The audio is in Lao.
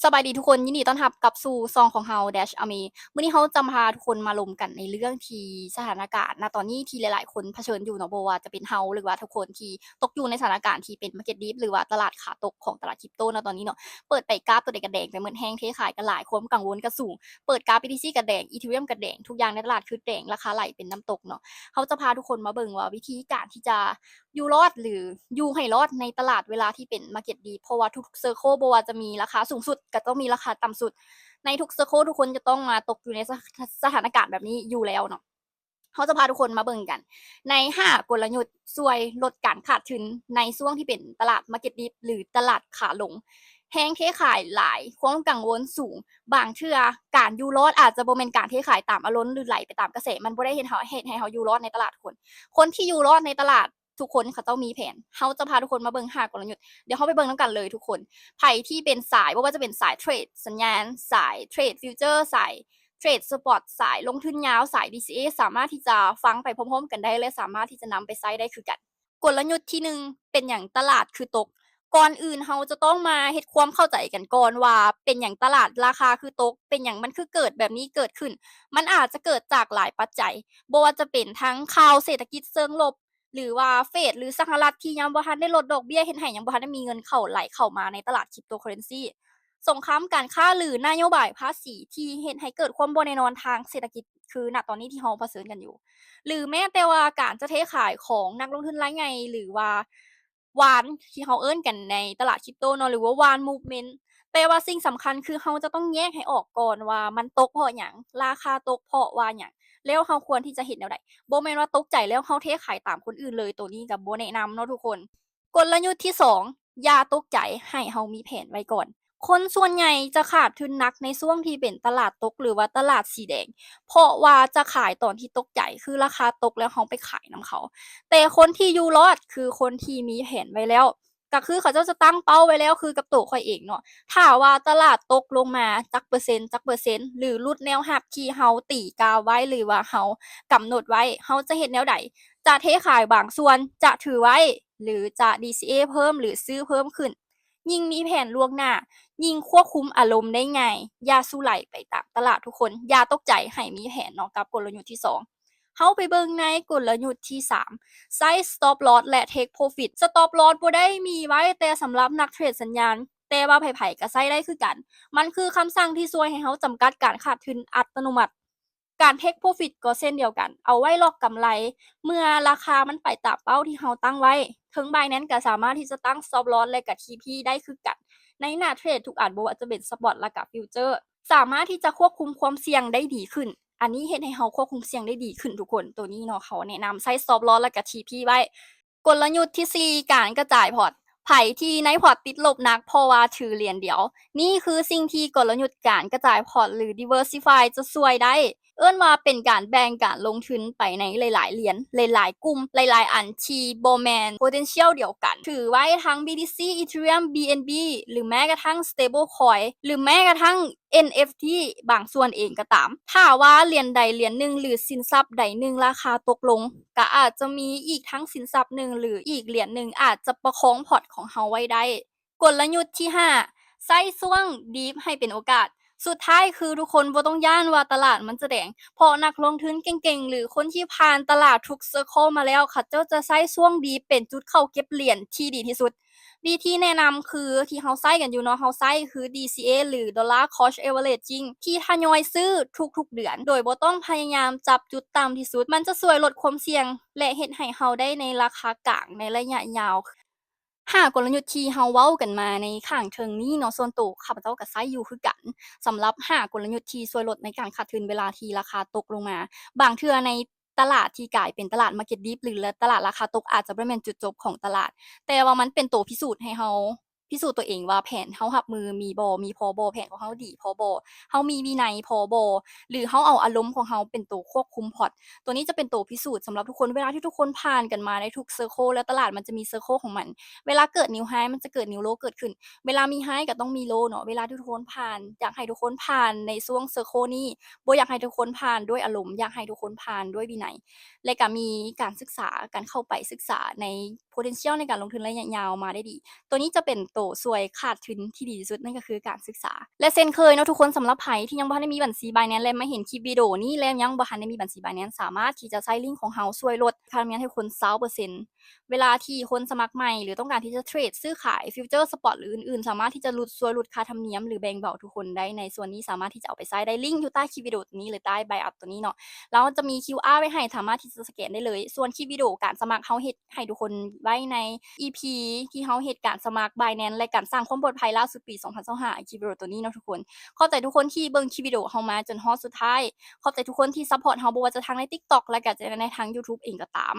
ສະບາຍດີທຸກຄົນ, ຍິນດີຕ້ອນຮັບກັບສູ່ຊ່ອງຂອງເຮົາ Dash Ame. ມື້ນີ້ເຮົາຈະພາທຸກຄົນມາລົມກັນໃນເລື່ອງທີ່ສະຖານະການນະຕອນນີ້ທີ່ຫຼາຍໆຄົນຜະເຊີນຢູ່ເນາະ, ບໍ່ວ່າຈະເປັນເຮົາ ຫຼືວ່າທຸກຄົນທີ່ຕົກຢູ່ໃນສະຖານະການທີ່ເປັນ market dip ຫຼືວ່າຕະຫຼາດຂາຕົກຂອງຕະຫຼາດ crypto ນະຕອນນີ້ເນາະ. ເປີດໄປກາບຕົວໃດກະແດງໄປໝົດ, ແຮງເທຂາຍກະຫຼາຍ, ຄວາມກັງວົນກະສູງ. ເປີດກາບ BTC ກະແດງ, Ethereum ກະແດງ, ທຸກຢ່າງໃນຕະຫຼາດຄືແດງ, ລາຄາໄຫຼເປັນນ້ຳຕົກເນາະ. ເຮົາຈະພາທຸກຄົນມາເບິ່ງວ່າວິທີການທີ່ຈະ ຢູ່ລອດ ຫຼື ຢູ່ໃຫ້ລອດໃນຕະຫຼາດເວລາທີ່ເປັນ market dip ເພາະວ່າທຸກໆ cycle ບໍ່ວ່າຈະມີລາຄາສູງສຸດ ກໍຕ້ອງມີລາຄາຕ່ຳສຸດ. ໃນທຸກ cycle ທຸກຄົນຈະຕ້ອງມາຕົກຢູ່ໃນສະ ສະຖານະການແບບນີ້ຢູ່ແລ້ວເນາະ. ເຮົາຈະພາທຸກຄົນມາເບິ່ງກັນໃນຫ້າກົນລະຍຸດຊ່ວຍລົດການຂາດທຶນໃນຊ່ວງທີ່ເປັນຕະຫຼາດ market dip ຫຼື ຕະຫຼາດຂາລົງ. ແຮງເທຂາຍຫຼາຍ, ຄວາມກັງວົນສູງ, ບາງເທື່ອການຢູ່ລອດອາດຈະບໍ່ແມ່ນການເທຂາຍຕາມອາລົມ ຫຼື ໄຫຼໄປຕາມກະແສ, ມັນບໍ່ໄດ້ເຮັດເຮົາ ເຮັດໃຫ້ເຮົາຢູ່ລອດໃນຕະຫຼາດທຸກຄົນ. ຄົນທີ່ຢູ່ລອດໃນຕະຫຼາດ ທຸກຄົນເຂົາເຈົ້າມີແຜນ. ເຮົາຈະພາທຸກຄົນມາເບິ່ງຫ້າກົນລະຍຸດ. ດຽວເຮົາໄປເບິ່ງນຳກັນເລີຍທຸກຄົນ. ໃຜທີ່ເປັນສາຍ ບໍ່ວ່າຈະເປັນສາຍເທຣດສັນຍານ, ສາຍເທຣດຟິວເຈີ, ສາຍເທຣດສະປອດ, ສາຍລົງທຶນຍາວ, ສາຍ DCA ສາມາດທີ່ຈະຟັງໄປພ້ອມໆກັນໄດ້ ແລະ ສາມາດທີ່ຈະນຳໄປໃຊ້ໄດ້ຄືກັນ. ກົນລະຍຸດທີໜຶ່ງ ເປັນຫຍັງຕະຫຼາດຄືຕົກ? ກ່ອນອື່ນເຮົາຈະຕ້ອງມາເຮັດຄວາມເຂົ້າໃຈກັນກ່ອນວ່າ ເປັນຫຍັງຕະຫຼາດລາຄາຄືຕົກ, ເປັນຫຍັງມັນຄືເກີດແບບນີ້ເກີດຂຶ້ນ. ມັນອາດຈະເກີດຈາກຫຼາຍປັດໄຈ, ບໍ່ວ່າຈະເປັນທັງຂ່າວເສດຖະກິດເຊີງລົບ, ຫຼືວ່າເຟດ ຫຼືສະຫະລັດທີ່ຍັງບໍ່ທັນໄດ້ລົດດອກເບ້ຍ ເຮັດໃຫ້ຍັງບໍ່ທັນໄດ້ມີເງິນເຂົ້າ ໄຫຼເຂົ້າມາໃນຕະຫຼາດ cryptocurrency. ສົງຄາມການຄ້າ ຫຼືນະໂຍບາຍພາສີທີ່ເຮັດໃຫ້ເກີດຄວາມບໍ່ແນ່ນອນທາງເສດຖະກິດ ຄືນະຕອນນີ້ທີ່ເຮົາປະເຊີນກັນຢູ່ ຫຼືແມ້ແຕ່ວ່າການຈະເທຂາຍຂອງນັກລົງທຶນລາຍໃຫຍ່ ຫຼືວ່າວານທີ່ເຮົາເອີ້ນກັນໃນຕະຫຼາດ crypto ເນາະ ຫຼືວ່າວານ movement. ແຕ່ວ່າສິ່ງສຳຄັນຄືເຮົາຈະຕ້ອງແຍກໃຫ້ອອກກ່ອນວ່າມັນຕົກເພາະຫຍັງ, ລາຄາຕົກເພາະວ່າຫຍັງ, ແລ້ວເຮົາຄວນທີ່ຈະເຮັດແນວໃດ? ບໍ່ແມ່ນວ່າຕົກໃຈແລ້ວເຮົາເທຂາຍຕາມຄົນອື່ນເລີຍ, ໂຕນີ້ກໍບໍ່ແນະນຳເນາະທຸກຄົນ. ກົນລະຍຸດທີສອງ ຢ່າຕົກໃຈ, ໃຫ້ເຮົາມີແຜນໄວ້ກ່ອນ. ຄົນສ່ວນໃຫຍ່ຈະຂາດທຶນໜັກໃນຊ່ວງທີ່ເປັນຕະຫຼາດຕົກ ຫຼືວ່າຕະຫຼາດສີແດງ ເພາະວ່າຈະຂາຍຕອນທີ່ຕົກໃຈ ຄືລາຄາຕົກແລ້ວເຮົາໄປຂາຍນຳເຂົາ. ແຕ່ຄົນທີ່ຢູ່ລອດ ຄືຄົນທີ່ມີແຜນໄວ້ແລ້ວ, ກໍຄືເຂົາເຈົ້າຈະຕັ້ງເປົ້າໄວ້ແລ້ວ ຄືກັບໂຕຂ້ອຍເອງເນາະ. ຖ້າວ່າຕະຫຼາດຕົກລົງມາຈັກເປີເຊັນ, ຈັກເປີເຊັນ ຫຼືຫຼຸດແນວຮັບທີ່ເຮົາຕີກາໄວ້ ຫຼືວ່າເຮົາກຳນົດໄວ້, ເຮົາຈະເຮັດແນວໃດ? ຈະເທຂາຍບາງສ່ວນ, ຈະຖືໄວ້ ຫຼືຈະ DCA ເພີ່ມ ຫຼືຊື້ເພີ່ມຂຶ້ນ. ຍິ່ງມີແຜນລ່ວງໜ້າ, ຍິ່ງຄວບຄຸມອາລົມໄດ້ງ່າຍ. ຢ່າສູ່ໄຫຼໄປຕາມຕະຫຼາດທຸກຄົນ, ຢ່າຕົກໃຈ, ໃຫ້ມີແຜນເນາະ ກັບກົນລະຍຸດທີສອງ. ເຮົາໄປເບິ່ງໃນກົນລະຍຸດທີສາມ ໃຊ້ stop loss ແລະ take profit. Stop loss ບໍ່ໄດ້ມີໄວ້ແຕ່ສຳລັບນັກເທຣດສັນຍານ, ແຕ່ວ່າໃຜໆກໍໃຊ້ໄດ້ຄືກັນ. ມັນຄືຄຳສັ່ງທີ່ຊ່ວຍໃຫ້ເຮົາຈຳກັດການຂາດທຶນອັດຕະໂນມັດ. ການ take profit ກໍເຊັ່ນດຽວກັນ, ເອົາໄວ້ລັອກກຳໄລເມື່ອລາຄາມັນໄປຕາມເປົ້າທີ່ເຮົາຕັ້ງໄວ້. ເທິງ Binance ກໍສາມາດທີ່ຈະຕັ້ງ stop loss ແລະກໍ TP ໄດ້ຄືກັນ ໃນໜ້າເທຣດທຸກອັນ, ບໍ່ວ່າຈະເປັນ spot ແລະກໍ future, ສາມາດທີ່ຈະຄວບຄຸມຄວາມສ່ຽງໄດ້ດີຂຶ້ນ. ອັນນີ້ເຮັດໃຫ້ເຮົາຄວບຄຸມສ່ຽງໄດ້ດີຂຶ້ນທຸກຄົນ. ໂຕນີ້ເນາະ ເຂົາແນະນຳໃຊ້ stop loss ແລະກໍ TP ໄວ້. ກົນລະຍຸດທີສີ່ ການກະຈາຍພອດ. ໃຜທີ່ໃນພອດຕິດລົບໜັກເພາະວ່າຖືຫຼຽນດຽວ, ນີ້ຄືສິ່ງທີ່ກົນລະຍຸດການກະຈາຍພອດ ຫຼື diversify ຈະຊ່ວຍໄດ້. ເອີ້ນວ່າເປັນການແບ່ງການລົງທຶນໄປໃນຫຼາຍໆຫຼຽນ, ຫຼາຍໆກຸ່ມ, ຫຼາຍໆອັນທີ່ບໍ່ແມ່ນ potential ດຽວກັນ. ຖືໄວ້ທັງ BTC, Ethereum, BNB ຫຼືແມ້ກະທັງ stablecoin ຫຼືແມ້ກະທັງ NFT ບາງສ່ວນເອງກໍຕາມ. ຖ້າວ່າຫຼຽນໃດຫຼຽນໜຶ່ງ ຫຼື ສິນຊັບໃດໜຶ່ງລາຄາຕົກລົງ, ກໍອາດຈະມີອີກທັງສິນຊັບໜຶ່ງ ຫຼື ອີກຫຼຽນໜຶ່ງອາດຈະປະຄອງພອດຂອງເຮົາໄວ້ໄດ້. ກົນລະຍຸດທີຫ້າ ໃຊ້ຊ່ວງ dip ໃຫ້ເປັນໂອກາດ. ສຸດທ້າຍຄືທຸກຄົນບໍ່ຕ້ອງຢ້ານວ່າຕະຫຼາດມັນຈະແດງ, ເພາະນັກລົງທຶນເກັ່ງໆ ຫຼື ຄົນທີ່ຜ່ານຕະຫຼາດທຸກ cycle ມາແລ້ວ, ເຂົາເຈົ້າຈະໃຊ້ຊ່ວງ dip ເປັນຈຸດເຂົ້າເກັບຫຼຽນທີ່ດີທີ່ສຸດ. ວິທີແນະນຳຄືທີ່ເຮົາໃຊ້ກັນຢູ່ເນາະ, ເຮົາໃຊ້ຄື DCA ຫຼື Dollar Cost Averaging ທີ່ທະຍອຍຊື້ທຸກໆເດືອນ ໂດຍບໍ່ຕ້ອງພະຍາຍາມຈັບຈຸດຕ່ຳທີ່ສຸດ. ມັນຈະຊ່ວຍລົດຄວາມສ່ຽງ ແລະ ເຮັດໃຫ້ເຮົາໄດ້ໃນລາຄາກາງໃນໄລຍະຍາວ. ຫ້າກົນລະຍຸດທີ່ເຮົາເວົ້າກັນມາໃນຂ້າງເທິງນີ້ເນາະ, ສ່ວນໂຕຂ້າພະເຈົ້າກໍໃຊ້ຢູ່ຄືກັນ. ສຳລັບຫ້າກົນລະຍຸດທີ່ຊ່ວຍລົດໃນການຂາດທຶນເວລາທີ່ລາຄາຕົກລົງມາ, ບາງເທື່ອໃນ ຕະຫຼາດທີ່ກາຍເປັນຕະຫຼາດ market dip ຫຼື ລະ ຕະຫຼາດລາຄາຕົກອາດຈະບໍ່ແມ່ນຈຸດຈົບຂອງຕະຫຼາດ, ແຕ່ວ່າມັນເປັນໂຕພິສູດໃຫ້ເຮົາພິສູດຕົວເອງວ່າແຜນເຮົາຮັບມືມີບໍ່, ມີພໍບໍ່, ແຜນຂອງເຮົາດີພໍບໍ່, ເຮົາມີວິໄນພໍບໍ່ ຫຼື ເຮົາເອົາອາລົມຂອງເຮົາເປັນໂຕຄວບຄຸມພອດ. ໂຕນີ້ຈະເປັນໂຕພິສູດສຳລັບທຸກຄົນ. ເວລາທີ່ທຸກຄົນຜ່ານກັນມາໃນທຸກ cycle ແລ້ວຕະຫຼາດມັນຈະມີ cycle ຂອງມັນ. ເວລາເກີດ new high ມັນຈະເກີດ new low ເກີດຂຶ້ນ. ເວລາມີ high ກໍຕ້ອງມີ low ເນາະ. ເວລາທີ່ທຸກຄົນຜ່ານ, ຢາກໃຫ້ທຸກຄົນຜ່ານໃນຊ່ວງ cycle ນີ້, ບໍ່ຢາກໃຫ້ທຸກຄົນຜ່ານດ້ວຍອາລົມ, ຢາກໃຫ້ທຸກຄົນຜ່ານດ້ວຍວິໄນ ແລະ ກໍມີການສຶກສາ, ການເຂົ້າໄປສຶກສາໃນ potential ໃນການລົງທຶນໄລຍະຍາວມາໄດ້ດີ. ໂຕນີ້ຈະເປັນໂຕຊ່ວຍຂາດທຶນທີ່ດີທີ່ສຸດ ນັ້ນກໍຄືການສຶກສາ. ແລະເຊັ່ນເຄີຍເນາະທຸກຄົນ, ສຳລັບໃຜທີ່ຍັງບໍ່ທັນໄດ້ມີບັນຊີ Binance ແລະມາເຫັນຄລິບວິດີໂອນີ້ແລ້ວຍັງບໍ່ທັນໄດ້ມີບັນຊີ Binance ສາມາດທີ່ຈະໃຊ້ລິ້ງຂອງເຮົາຊ່ວຍລົດຄ່າທຳນຽມໃຫ້ຄົນຊາວເປີເຊັນ. ເວລາທີ່ຄົນສະໝັກໃໝ່ ຫຼືຕ້ອງການທີ່ຈະເທຣດຊື້ຂາຍ future spot ຫຼືອື່ນໆ ສາມາດທີ່ຈະຫຼຸດ ຊ່ວຍຫຼຸດຄ່າທຳນຽມ ຫຼືແບ່ງເບົາທຸກຄົນໄດ້ໃນສ່ວນນີ້. ສາມາດທີ່ຈະເອົາໄປໃຊ້ໄດ້ ລິ້ງຢູ່ໃຕ້ຄລິບວິດີໂອໂຕນີ້ ຫຼືໃຕ້ buy up ໂຕນີ້ເນາະ. ລາວຈະມີ QR ໄວ້ໃຫ້ ສາມາດທີ່ຈະສະແກນໄດ້ເລີຍ. ສ່ວນຄລິບວິດີໂອການສະໝັກ ເຮົາເຮັດໃຫ້ທຸກຄົນໄວ້ໃນ EP ທີ່ເຮົາເຮັດການສະໝັກ Binance ແລະການສ້າງຄວາມປອດໄພລ່າສຸດປີສອງພັນຊາວຫ້າ ຄລິບວິດີໂອໂຕນີ້ເນາະທຸກຄົນ. ຂອບໃຈທຸກຄົນທີ່ເບິ່ງຄລິບວິດີໂອເຮົາມາຈົນຮອດສຸດທ້າຍ. ຂອບໃຈທຸກຄົນທີ່ support ເຮົາ ບໍ່ວ່າຈະທາງໃນ TikTok ແລະກະຈະໃນທາງ YouTube ເອງກໍຕາມ.